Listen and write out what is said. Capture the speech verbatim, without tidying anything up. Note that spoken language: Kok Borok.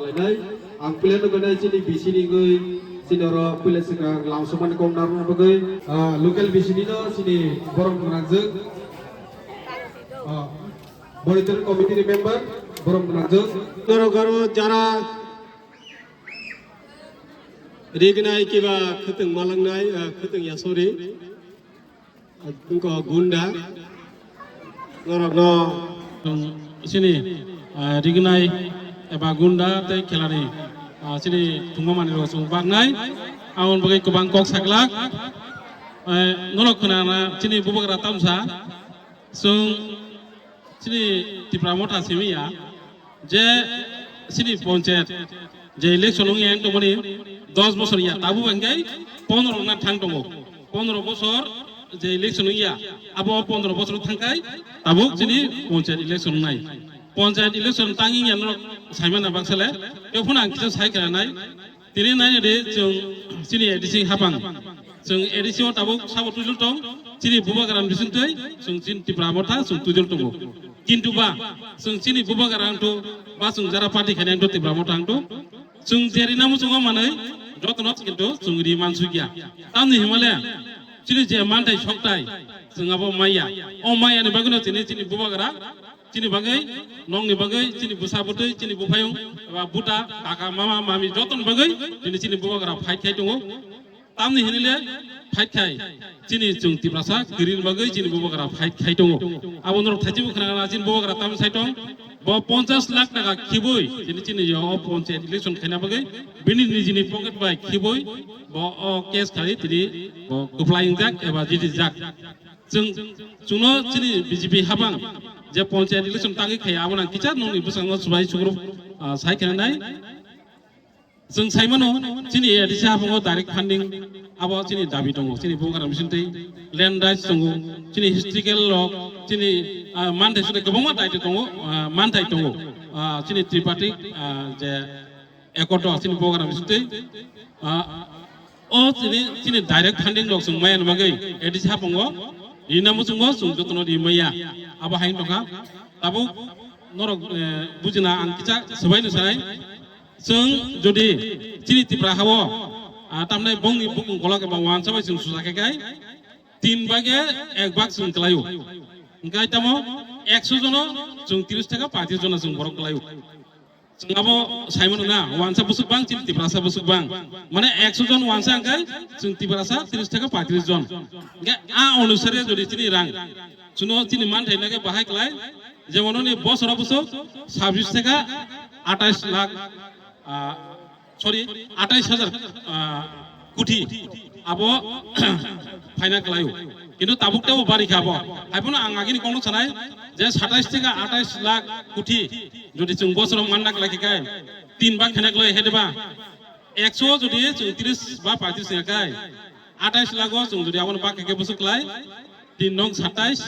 Lainai, ang puila nugwi nai chini B C ni wngwi chini oro puila swkang lamsokmani kok narwkna bagwi, ah, local B C ni no chini borom gwnangjwk, ah, monitoring committee ni member borom gwnangjwk. Norok aro jara rignai kiba khwtwng malangnai, ah, khwtwng ya, sorry. Wngkha gunda. Norokno chini, ah, rignai eba gunda tei khelari, ah, chini thwngma manwirok chwng baknai. Aboni bagwi kwbang kok saklak. Eh, norok khwnana chini bubagra tamsa. Chwng chini Tipra Motha simi ya. Je chini ponchayat je election wngya ang tongmani dos bosor ya, tabuk hwnkhe pondro wngna thang tongo. Pondro bosor je election wngya, abo pondro bosor thangkai tabuk chini ponchayat election wngnai. Ponchayat election tangwi ya norok saimana baksale, tei phano ang kisa sai khananai. Tini nai di chwng chini A D C hapang. Chwng A D C o tabuk sabo twijol tong, chini bubagra bisingtwi chwng chini Tipra Motha chwng twijol tongo. Kintu ba chwng chini bubagra wngthu ba chwng jara party khainai wngthu Tipra Motha wngthu. Chwng je rina muchungo manwi jotono kintu chwng ri mansukya. Tamni himale chini je manthai sokthai chwng abo maya. O maya ni bagwino chini, chini bubagra chini bagwi, nongni bagwi, chini bwsa bwtwi, chini buphayung, eba buta, kaka, mama, mami, jotoni bagwi, chini, chini bubagra fight khai tongo. Tamni hinile fight khai, chini chwng Tiprasa kwrwini bagwi, chini bubagra fight khai tongo. Abo norok thaichibo khna na, chini bubagra tamni sai tong, bo ponchash lakh taka khibwi, chini, chini yo ponchayat election khaina bagwi, bini nijini pocket bai khibwi, bo o case khai tini, bo kwplai wngjak eba jiti jak. Chwng, chwngno chini B J P hapang je ponchayat election tangwi khaiya, abono ang kicha nongni bwskango swbai sugrub, ah, sai khenanai. Chwng saimano chini A D C hapango direct funding abo chini dabi tongo, chini bubagra bisingtwi land rights tongo, chini historical rok, chini, ah, manthai sute kwbangma daito tongo, ah, manthai tongo, ah, chini tripartite, ah, je Accord o chini bubagra bisingtwi, ah, o chini, chini direct funding rok chwng maya ni bagwi A D C hapango rina muchungo chwng jotono ri maya. Abo hai wngtongkha. Tabuk norok, eh, bujina ang kicha swbai no sanai. Chwng jodi chini Tipra hao, ah, tamnai bongni bukung kolok eba wansa bai chwng susa khe kai tin bage ek bag chwng kwlaio. Hwnkhe tamo ekso jono chwng tris taka paitris jono chwng borok kwlaio. Chwng abo saimano na, wansa bwswk bang, chini Tiprasa bwswk bang. Mane ekso jon wansa hwnkhe chwng Tiprasa tris taka paitris jon. Hwnkhe a onusare jodi chini rang, chwngno chini manthai nage bahai klai, jemon nini bosoro bwswk sabis taka atais lakh, ah, sorry, atais hajar, ah, kuthi abo phaina kwlaio. Kintu tabuk tebo bari kha bo. Haiphano ang agini kokno sanai je satais taka atais lakh kuthi jodi chwng bosoro manna kwlai khe kai tin bag khaina kwlai hede ba ekso jodi chwng tris ba paitris ya kai atais lakh o chwng jodi abono bag khe bwswk kwlai tin nong satais